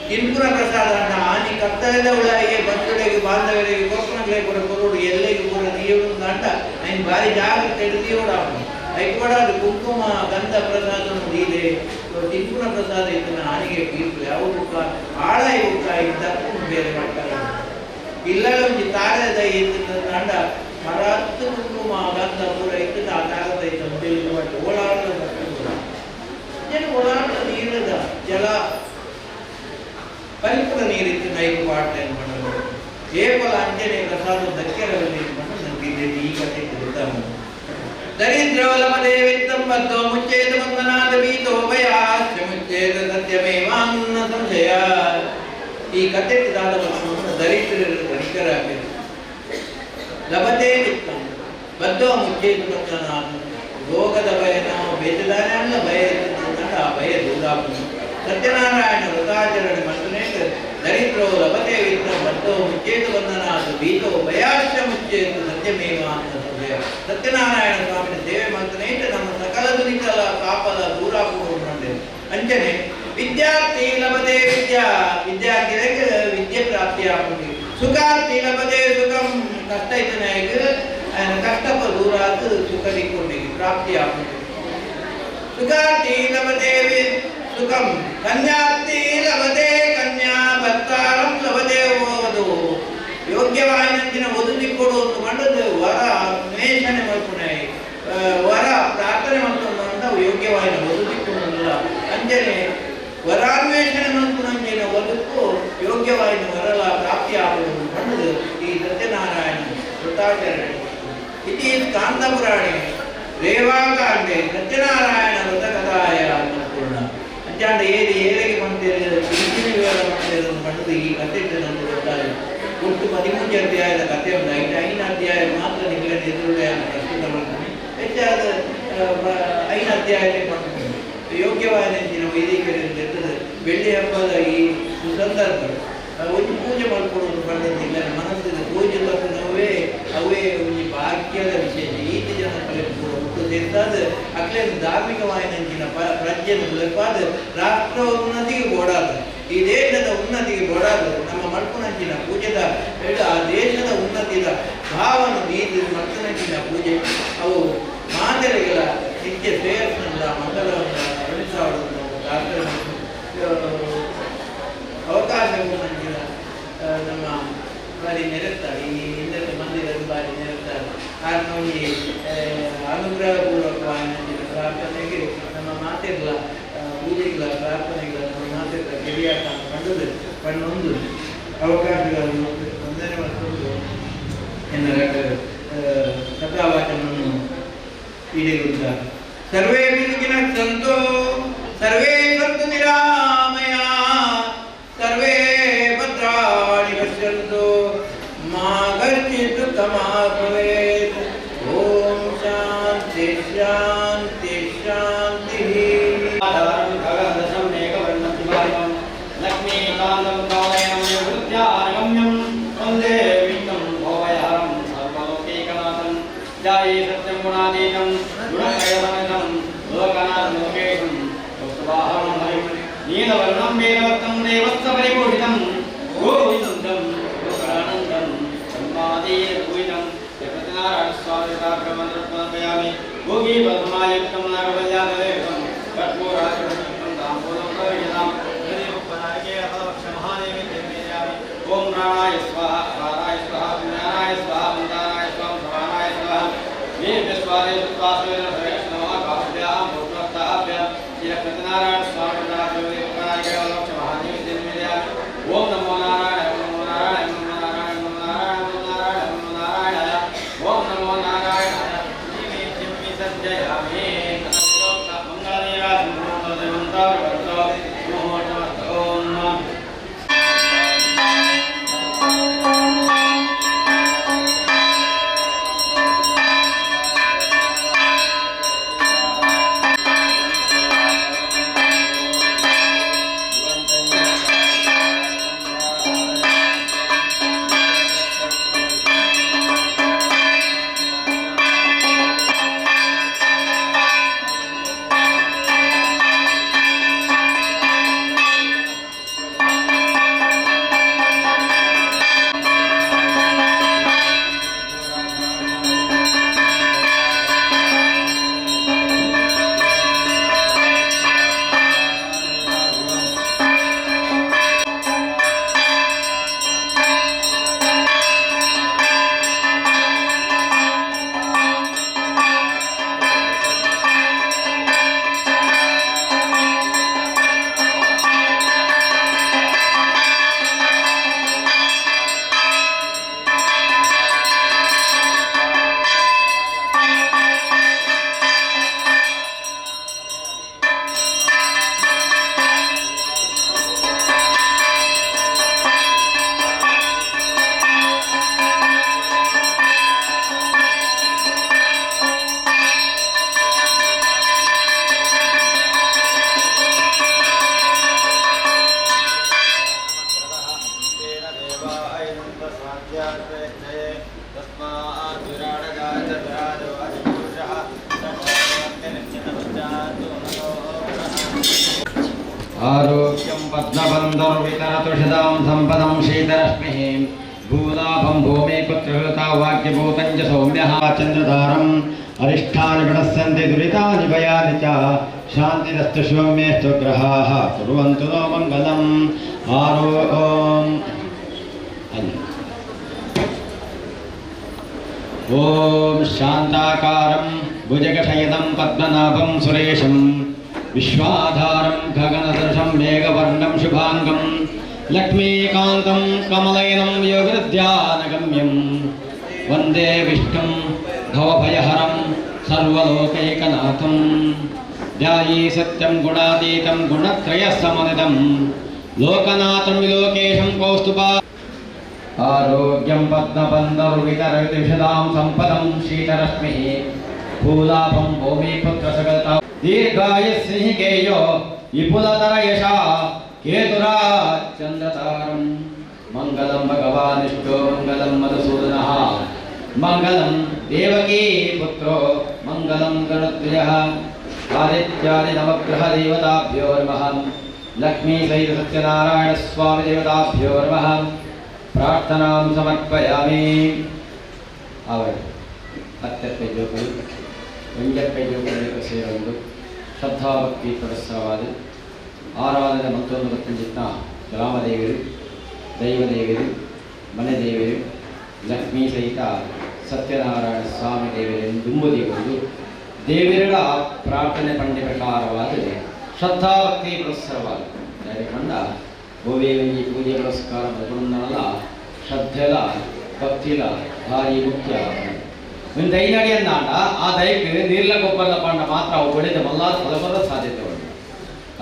ತಿನ್ಪುರ ಪ್ರಸಾದ ಅನ್ನ ಆನಿ ಕತ್ತಲೆದ ಉಳಾಯಿಗೆ ಬಂಧುಗಳಿಗೆ ಬಾಂಧವರಿಗೆ ಕೊಪ್ಪನಗಳಿಗೆ ಕೂಡ ಕೊರೋಡು ಎಲ್ಲೆಗೆ ಕೂಡ ನೀರು ಅಂಟ ಐನ್ ಭಾರಿ ಜಾಗ್ರತೆ ಹಿಡಿದಿಯೋಡ ಐಕೊಡ ಅದು ಕುಂಕುಮ ಗಂಧ ಪ್ರಸಾದ ಇದೆ ತಿನ್ಪುರ ಪ್ರಸಾದ ಇದನ್ನ ಆನಿಗೆ ತೀರ್ಪು ಯಾವ ಬುಕ್ಕ ಆಳ ಬುಕ್ಕ ಇದ್ದಕ್ಕೂ ಬೇರೆ ಮಾಡ್ತಾರೆ. ಇಲ್ಲ ಒಂಜಿ ತಾರದ ಅಂಡ ಮರತ್ತು ಕುಂಕುಮ ಗಂಧ ಪೂರ ಇತ್ತು ಆ ತಾರದ ಇತ್ತ ಮೊದಲು ಓಡಾಡಲು ಏನು ಓಡಾಡಲು ನೀರದ ಜಲ ಪರಿಪೂರ್ಣ ನೀರಿತ್ತು ನೈಕು ಪಾಡ್ತೇನೆ ಮಾಡಲು ಕೇವಲ ಅಂಜನೆ ಪ್ರಸಾದ ದಕ್ಕೆರವಲ್ಲಿ ನನಗೆ ಈ ಕಥೆ ಗೊತ್ತಾಗ ದರಿದ್ರವಲಮದೇ ವಿತ್ತಂ ಬದ್ಧೋ ಮುಚ್ಚೇತ ಬಂಧನಾದ ಭೀತೋ ಭಯಾಶ್ಚ ಮುಚ್ಚೇತ ಸತ್ಯಮೇವಾನ್ನ ಸಂಶಯ. ಈ ಕಥೆ ದಾದ ದರಿದ್ರರು ಧನಿಕರಾಗಿರು ಲಭತೆ ವಿತ್ತಂ ಬದ್ಧೋ ಮುಚ್ಚೇತ ಬಂಧನಾದ ರೋಗದ ಭಯ ನಾವು ಬೇಜದಾನೆ ಅಲ್ಲ ಭಯ ಇರ್ತದಂತ ಆ ಭಯ ದೂರಾಗುವುದು. ಸತ್ಯನಾರಾಯಣ ವ್ರತಾಚರಣೆ ಮಂತ್ರನೇ ದರಿದ್ರೋ ಲಭತೆ ವಿತ್ತ ಬದ್ಧೋ ಮುಚ್ಚೇತ ಬಂಧನಾದ ಭೀತೋ ಭಯಾಶ್ಚ ಮುಚ್ಚೇತ ಸತ್ಯಮೇವ ಅಂತ ಸಂಶಯ. ಸತ್ಯನಾರಾಯಣ ಸ್ವಾಮಿನ ಸೇವೆ ಮಂತ್ರನೇ ನಮ್ಮ ಸಕಲ ದುರಿತಲ ಪಾಪದ ದೂರಾಗುವುದು. ಅಂಚನೆ ವಿದ್ಯಾರ್ಥಿ ಲಭತೆ ವಿದ್ಯಾ ವಿದ್ಯಾರ್ಥಿಗಳಿಗೆ ವಿದ್ಯೆ ಪ್ರಾಪ್ತಿಯಾಗುವುದು. ಸುಖಾರ್ಥಿ ಲಭತೆ ಸುಖಂ ಕಷ್ಟ ಇದ್ದನಾಗ ಕಷ್ಟಪ ದೂರಾದ ಸುಖ ದಿಕ್ಕೊಂಡಿಗೆ ಪ್ರಾಪ್ತಿಯಾಗುವುದು. ಸುಖಾರ್ಥಿ ಲಭತೆ ಸುಖಂ ಕನ್ಯಾರ್ಥಿ ಲಭತೆ ಕನ್ಯಾ ಭರ್ತಾರಂ ಲಭತೆ ವಧು ಯೋಗ್ಯವಾಯಿನಂಚಿನ ವಧು ದಿಕ್ಕೊಡು ಅಂತ ಮಾಡದು ವರ ಅನ್ವೇಷಣೆ ಮಾಡ್ಕೊಂಡೆ ವರ ಪ್ರಾರ್ಥನೆ ಮಾಡ್ಕೊಂಡು ಅಂತ ಯೋಗ್ಯವಾಯಿನ ವಧು ದಿಕ್ಕೊಡಲ್ಲ. ಅಂಜನೆ ವರಾನ್ವೇಷಣೆ ಮಾಡ್ಕೊಂಡಂಜಿನ ವಧುಕ್ಕೂ ಯೋಗ್ಯವಾಯಿನ ವರಲ ಪ್ರಾಪ್ತಿ ಆಗುವುದು ಮಾಡದು ಈ ಸತ್ಯನಾರಾಯಣ ವ್ರತಾಚರಣೆ. ಇತಿ ಸ್ಕಾಂದ ಪುರಾಣೆ ರೇವಾಕಾಂಡೆ ಸತ್ಯನಾರಾಯಣ ವ್ರತಕಥಾಯ ಅನ್ನಪೂರ್ಣ. ಅಂಚಾಂಡ ಏರಿ ಏರಿಗೆ ಬಂದಿರ ಇಂಚಿನ ವಿವರ ಮಾಡ್ತಿರೋದು ಪಡೆದು ಈ ಕಥೆ ನಮಗೆ ಗೊತ್ತಾಗಿದೆ. ಒಟ್ಟು 13 ಅಧ್ಯಾಯದ ಕಥೆ ಉಂಟು. 5 ಅಧ್ಯಾಯ ಮಾತ್ರ ನಿಮಗೆ ಎದುರುಗಡೆ ಪ್ರಸ್ತುತ ಮಾಡ್ತೀನಿ. ಹೆಚ್ಚಾದ 5 ಅಧ್ಯಾಯದಲ್ಲಿ ಮಾಡ್ತೀನಿ. ಯೋಗ್ಯವಾದ ವೈದಿಕರಿಂದ ಇರ್ತದೆ. ಬೆಳ್ಳಿ ಹಬ್ಬದ ಈ ಸುಸಂದರ್ಭ ಒಂದು ಪೂಜೆ ಮಾಡಿಕೊಡೋದು ಪಡೆದಿಲ್ಲ ಮನಸ್ಸಿನ ಪೂಜೆ ನೋವೇ ಅವೇ ಒಂದು ಭಾಗ್ಯದ ವಿಶೇಷ. ಈತಿ ಜನ ಕೂಡ ಹುಟ್ಟು ಸೇರ್ತಾದ ಅಕ್ಲೆ ಧಾರ್ಮಿಕವಾಯಿನಂಚಿನ ಪ್ರಜ್ಞೆಯನ್ನು ಮುಲಪಾದ ರಾಷ್ಟ್ರ ಉನ್ನತಿಗೆ ಗೋಡಾದ ಈ ದೇಶದ ಉನ್ನತಿಗೆ ಗೋಡಾದ ನಮ್ಮ ಮಲ್ಪುನಂಚಿನ ಪೂಜೆದ ಹೇಳ ಆ ದೇಶದ ಉನ್ನತಿದ ಭಾವನ ದೀದ ಮಲ್ಪುನಂಚಿನ ಪೂಜೆ ಅವು ಮಾದರಿಗಳ ನಿತ್ಯ ಶ್ರೇಯಸ್ಸನ್ನ ಮಂಗಲವನ್ನು ಅರುಣಿಸಾಡುವುದು ಪ್ರಾರ್ಥನೆ ಅವಕಾಶಗಳು ನಂಜಿನ ನಮ್ಮ ಬಾರಿ ನೆರೆಸ್ತಾರೆ. ಈ ಹಿಂದೆ ಮಂದಿರದ ಬಾರಿ ನೆರೆಸ್ತಾರೆ. ಕಾರಣ ಈ ಅನುಗ್ರಹಪೂರ್ವಕವಾಗಿ ನಂಜಿನ ಪ್ರಾರ್ಥನೆಗೆ ನಮ್ಮ ಮಾತಿರಲ ಪೂಜೆಗಳ ಪ್ರಾರ್ಥನೆಗಳ ನಮ್ಮ ಮಾತಿರಲ ಗೆಳೆಯಾಟ ಕಂಡದು ಪಣ್ಣೊಂದು ಅವಕಾಶಗಳನ್ನು ಒಂದನೇ ಮತ್ತೊಂದು ಎನ್ನ ಕಥಾವಾಚನವನ್ನು ಈಡೇರುತ್ತಾರೆ. ಸರ್ವೇ ಸುಖಿನಃ ಸಂತು ಸರ್ವೇ ಸಂತು ನಿರಾಮಯ ಸರ್ವೇ ಭದ್ರಾಣಿ ಪಶ್ಯಂತು ಮಾ ಕಶ್ಚಿತ್ ದುಃಖಮಾ ಭವೇತ್. ಓಂ ಶಾಂತಿ ಶಾಂತಿ ಶಾಂತಿ. ನೀಲವರ್ಣಂ ಮೇಲವರ್ಣಂ ದೇವಸ್ವಪರಿಪೂಷಿತಂ ಗೋವಿಂದಂ ಗೋಕರಾನಂದಂ ಬ್ರಹ್ಮಾದೀಪೂಜಿತಂ ಜಗನ್ನಾರಾಯಣಸ್ವಾಮಿಬ್ರಹ್ಮಂತ್ರಮರ್ಪಯಾಮಿ ಭೋಗಿ ಪದ್ಮಾಯುಕ್ತಂ ನಾಗವಲ್ಯಾದಲೇಕಂ ಕರ್ಪೂರಾಶಿವಂ ತಾಂಬೂಲಂ ಪ್ರವಿಜನಾಂ ಮಹಾದೇವಿ ಓಂ ಪ್ರಾಣಾಯ ಸ್ವಾಹ ಪ್ರಾಣಾಯ ಸ್ವಾಹ ಜ್ಞಾನಾಯ ಸ್ವಾಹ ಮಂದಾನಾಯ ಸ್ವಾಹ ಸಮಾನಾಯ ಸ್ವಾಹ ಓಂ ನಮೋ ನಾರಾಯಣ ನಮೋ ನಾರಾಯಣ ನಮೋ ನಾರಾಯಣ ನಮೋ ನಾರಾಯಣ ನಮೋ ನಾರಾಯಣ ನಮೋ ನಾರಾಯಣ ಓಂ ನಮೋ ನಾರಾಯಣ. आरोग्यं पद्मबन्धुर्वितरतुषितां संपदं शीतरश्मिः भूलाभं भूमे पुत्रहृता वाक्यभूतं च सौम्यः चन्द्रधारम् अरिष्ठानि प्रणश्यन्ति दुरितानि भयानि च शान्तिरस्तु सौम्येस्तु ग्रहाः कुर्वन्तु नो मङ्गलम्। ॐ शान्ताकारं भुजगशयनं पद्मनाभं सुरेशं विश्वाधारं गगनसदृशं मेघवर्णं शुभाङ्गं लक्ष्मीकान्तं कमलयनं योगध्यानगम्यं वन्दे विष्णुं भवभयहरं सर्वलोकैकनाथं ध्याये सत्यं गुणातीतं गुणत्रयसमन्वितं लोकनाथं विलोकेशं कौस्तुभा। आरोग्यं पद्मबन्धुर्वितरविषदां सम्पदं शीतरश्मिः भूलाभं भूमिपुत्रसकलता दीर्घायुस्सिंहिकेयो विपुलतरयशा केतुरा चन्द्रतारं। मङ्गलं भगवानिष्टो मङ्गलं मधुसूदनः मङ्गलं देवकी पुत्रो मङ्गलं गणद्विजः। आदित्यादि नवग्रहदेवताभ्यो नमः। लक्ष्मीसहित सत्यनारायणस्वामिदेवताभ्यो नमः। प्रार्थनां समर्पयामि। आवड ಹತ್ತಕ್ಕೆ ಜೋಕುಲು ಒಂಜಕ್ಕೆ ಜೋಕುಲು ಸೇರೊಂದು ಶ್ರದ್ಧಾಭಕ್ತಿ ಪುರಸ್ಸರವಾದ ಆರಾಧನೆ ಮತ್ತೊಂದು ಗೊತ್ತಂಜಿತ್ನ ಗ್ರಾಮದೇವರು ದೈವದೇವರು ಮನೆದೇವರು ಲಕ್ಷ್ಮೀ ಸಹಿತ ಸತ್ಯನಾರಾಯಣ ಸ್ವಾಮಿ ದೇವರೆಂದುಂಬುದೇವರು ದೇವರ ಪ್ರಾರ್ಥನೆ ಪಂಡ್ಯ ಪ್ರಕಾರವಾದ ಶ್ರದ್ಧಾಭಕ್ತಿ ಪುರಸ್ಸರವಾದ ಕಂಡ ಗೋವೇವಂಜಿ ಪೂಜೆ ಪುರಸ್ಕಾರ ಬಗುಣನಲ್ಲ ಶ್ರದ್ಧೆಲ ಭಕ್ತಿಲ ಭಾರಿ ಮುಖ್ಯ. ಒಂದು ದೈನಡಿಯನ್ನಾಂಡ ಆ ದೈಕ್ ನೀರ್ಲ ಗೊಬ್ಬರದ ಪಾಂಡ ಮಾತ್ರ ಅವು ಬೆಳೆದ ಮಲ್ಲಾದ ಫಲಬರದ ಸಾಧ್ಯತೆ ಉಂಟು.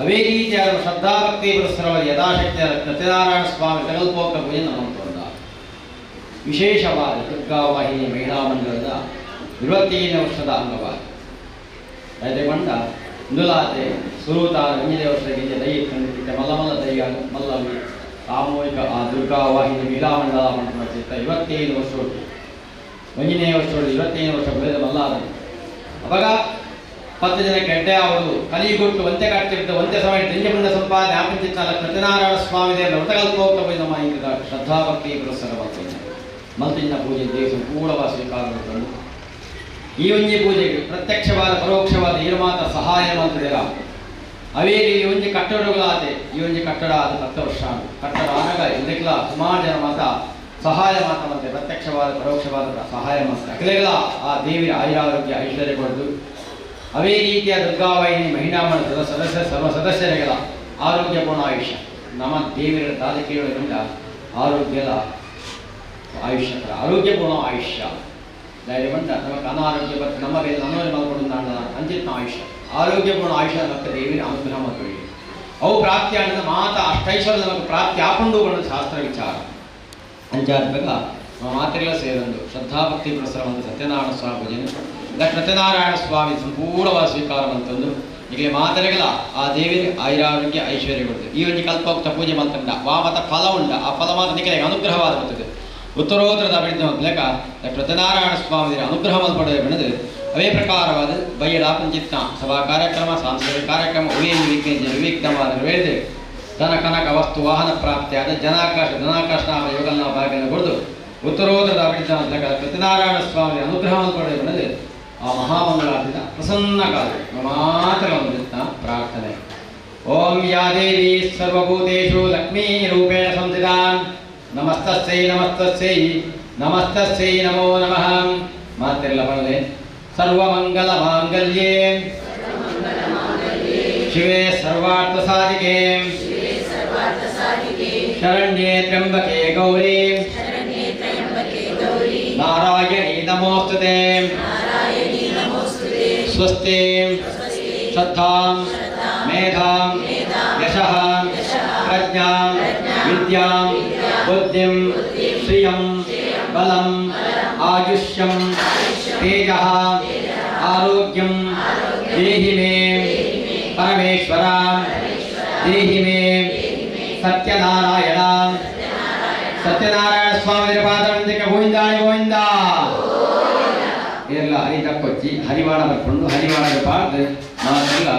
ಅವೇ ರೀತಿಯಾದ ಶ್ರದ್ಧಾಭಕ್ತಿ ಪುರಸ್ಸರವಾದ ಯಥಾಶಕ್ತಿಯ ಸತ್ಯನಾರಾಯಣ ಸ್ವಾಮಿ ಸಂಕಲ್ಪೋಕ್ತ ಪೂಜೆ ನಮ್ಮಂತ ವಿಶೇಷವಾದ ದುರ್ಗಾವಾಹಿನಿ ಮಹಿಳಾ ಮಂಡಲದ 25ನೇ ವರ್ಷದ ಅಂಗವಾಗಿ ದಯಗೊಂಡ ಇಂದುಲಾತೆ ಸುರೂತಾನ ಒಂಜನೇ ವರ್ಷದ ಗಿಂಜೆ ದೈ ತಂದಿದ್ದ ಮಲ್ಲ ಮಲ್ಲ ದೈಯ ಮಲ್ಲವಿ ಸಾಮೂಹಿಕ ಆ ದುರ್ಗಾವಾಹಿನಿ ಮಹಿಳಾ ಮಂಡಲ ಮಂಡಲ ಚಿತ್ತ 25 ವರ್ಷ ಒಂಜನೇ ವರ್ಷ 25 ವರ್ಷ ಬೆಳೆದ ಮಲ್ಲಾದ ಅವಾಗ 10 ಜನಕ್ಕೆ ಎಡ್ಡೆ ಅವರು ಕಲಿಗೊಟ್ಟು ಒಂತೆ ಕಟ್ಟಿದ್ದ ಒಂತೆ ಸಮಯ ದಿಂಜಬಂದ ಸಂಪಾದನೆ ಆಪಂಚಿತ್ತ ಸತ್ಯನಾರಾಯಣ ಸ್ವಾಮಿ ದೇವರ ವ್ರತಕಲ್ಪೋಕ್ತ ನಮ್ಮ ಶ್ರದ್ಧಾಭಕ್ತಿ ಪುರಸ್ಸರ ಮಲ್ತಿನ ಪೂಜೆ ದೇವ ಸಂಪೂರ್ಣವಾದ ಸ್ವೀಕಾರ ಮಾಡಿಕೊಂಡು ಈ ಒಂಜಿ ಪೂಜೆಗೆ ಪ್ರತ್ಯಕ್ಷವಾದ ಪರೋಕ್ಷವಾದ ಏರು ಮಾತ್ರ ಸಹಾಯ ಮಾಡ್ತಿದ್ದೀರ. ಅವೇ ಈ ಒಂಜಿ ಕಟ್ಟಡಗಳಾದೆ ಈ ಒಂಜಿ ಕಟ್ಟಡ ಆದ 10 ವರ್ಷ ಕಟ್ಟಡ ಆನಾಗ ಇದಕ್ಕೆಲ್ಲ ಸುಮಾರು ಜನ ಮಾತ್ರ ಸಹಾಯ ಮಾತ್ರ ಮತ್ತೆ ಪ್ರತ್ಯಕ್ಷವಾದ ಪರೋಕ್ಷವಾದ ಸಹಾಯ ಮಾಡ್ತಾರೆ. ಅಖಿಲೆಗಳ ಆ ದೇವಿಯ ಆಯುರಾರೋಗ್ಯ ಐಶ್ವರ್ಯ ಕೊಡದು. ಅವೇ ರೀತಿಯ ದುರ್ಗಾವಾಹಿನಿ ಮಹಿಳಾ ಮಂಡಲದ ಸದಸ್ಯ ಸರ್ವ ಸದಸ್ಯರುಗಳ ಆರೋಗ್ಯಪೂರ್ಣ ಆಯುಷ್ಯ ನಮ್ಮ ದೇವಿಯರ ತಾಲೂಕಿಗಳಿಂದ ಆರೋಗ್ಯದ ಆಯುಷ್ಯ ಆರೋಗ್ಯಪೂರ್ಣ ಆಯುಷ್ಯ ಧೈರ್ಯವಂತ ನಮಗೆ ಅನಾರೋಗ್ಯ ಬರ್ತದೆ ನಮ್ಮ ಮೇಲೆ ನನ್ನೋರು ಮಲ್ಕೊಂಡು ಅಂಜಿತ್ನ ಆಯುಷ್ಯ ಆರೋಗ್ಯಪೂರ್ಣ ಆಯುಷ್ಯ ನಮ್ಮ ದೇವಿನ ಅನುಗ್ರಹ ಮತ್ತು ಅವು ಪ್ರಾಪ್ತಿ ಅನ್ನೋದು ಮಾತ ಅಷ್ಟೈಶ್ವರ್ಯ ನಮಗೆ ಪ್ರಾಪ್ತಿ ಆಪಂಡು ಅನ್ನೋದು ಶಾಸ್ತ್ರ ವಿಚಾರ. ಅಂಚಾತ್ಮಕ ಮಾತ್ರೆಗಳ ಸೇರೊಂದು ಶ್ರದ್ಧಾಭಕ್ತಿ ಪುರಸ್ಸರವಂತ ಸತ್ಯನಾರಾಯಣ ಸ್ವಾಮಿ ಪೂಜೆ ಸತ್ಯನಾರಾಯಣ ಸ್ವಾಮಿ ಸಂಪೂರ್ಣವಾದ ಸ್ವೀಕಾರ ಅಂತಂದು ಈಗಲೇ ಮಾತ್ರೆಗಳ ಆ ದೇವಿ ಆಯುರಾರೋಗ್ಯ ಐಶ್ವರ್ಯ ಕೊಡ್ತದೆ. ಈ ಒಂದು ಕಲ್ಪೋಕ್ತ ಪೂಜೆ ಮಂತಂಡ ವಾಮತ ಫಲ ಉಂಡ ಆ ಫಲ ಮಾತ್ರ ನಿಖಲಿಗೆ ಅನುಗ್ರಹವಾದ ಬರ್ತದೆ. ಉತ್ತರೋತ್ತರದ ಅಭಿವೃದ್ಧಿ ಮೂಲಕ ಸತ್ಯನಾರಾಯಣ ಸ್ವಾಮಿ ಅನುಗ್ರಹ ಪಡೆದ ಬೆಳೆದು ಅವೇ ಪ್ರಕಾರವಾದ ಬೈಯಡ ಪಂಚಿತ್ನ ಸಭಾ ಕಾರ್ಯಕ್ರಮ ಸಾಂಸ್ಕೃತಿಕ ಕಾರ್ಯಕ್ರಮ ವಿವಿಕ್ತವಾದ ವೇಳೆ ಧನ ಕನಕ ವಸ್ತು ವಾಹನ ಪ್ರಾಪ್ತಿಯಾದ ಜನಾಕಾಶ ಧನಾಕಾಶ ಯೋಗನ ಭಾಗ್ಯನ ಕೊಡದು ಉತ್ತರೋತ್ತರದ ಅಭಿವೃದ್ಧಿ ಮೂಲಕ ಸತ್ಯನಾರಾಯಣ ಸ್ವಾಮಿ ಅನುಗ್ರಹವನ್ನು ಪಡೆದ ಬೆಳೆದು ಆ ಮಹಾಮಂಗಳಾರ್ತಿತ ಪ್ರಸನ್ನ ಕಾಲ ಮಾತ್ರ ಒಂದು ಪ್ರಾರ್ಥನೆ. ಓಂ ಯಾ ದೇವಿ ಸರ್ವಭೂತೇಷು ಲಕ್ಷ್ಮೀ ರೂಪೇಣ ಸಂಸ್ಥಿತಾ ನಮಸ್ತಸ್ಯೈ ನಮಸ್ತಸ್ಯೈ ನಮಸ್ತಸ್ಯೈ ನಮೋ ನಮಃ. ಮಾತಿರಲ್ಲ ಬರಲೆ ಸರ್ವಮಂಗಲ ಮಾಂಗಲ್ಯೇ ಶಿವೆ ಸರ್ವಾರ್ಥ ಸಾಧಿಕೆ ಶರಣ್ಯೇ ತ್ರ್ಯಂಬಕೆ ಗೌರಿ ನಾರಾಯಣಿ ನಮೋಸ್ತುತೆ. ಸ್ವಸ್ತಿ ಶ್ರದ್ಧಾಂ ಮೇಧಾಂ ಯಶಃ ಪ್ರಜ್ಞಾಂ ವಿದ್ಯಾಂ ಬುದ್ಧಿಂ ಶ್ರಿಯಂ ಬಲಂ ಆಯುಷ್ಯಂ ತೇಜಃ ಆರೋಗ್ಯಂ ದೇಹಿ ಮೇ ಪರಮೇಶ್ವರ ದೇಹಿ ಮೇ ಸತ್ಯನಾರಾಯಣ. ಸತ್ಯನಾರಾಯಣ ಸ್ವಾಮಿ ಪಾದವಂದಿಕ ಗೋವಿಂದಾಯ ಗೋವಿಂದ. ಎಲ್ಲ ಹರಿ ತಕ್ಕೊಚ್ಚಿ ಹರಿವಾಣ ಬರ್ಕೊಂಡು ಹರಿವಾಣದ ಪಾಡ್ದು ಮಾತೆಲ್ಲ.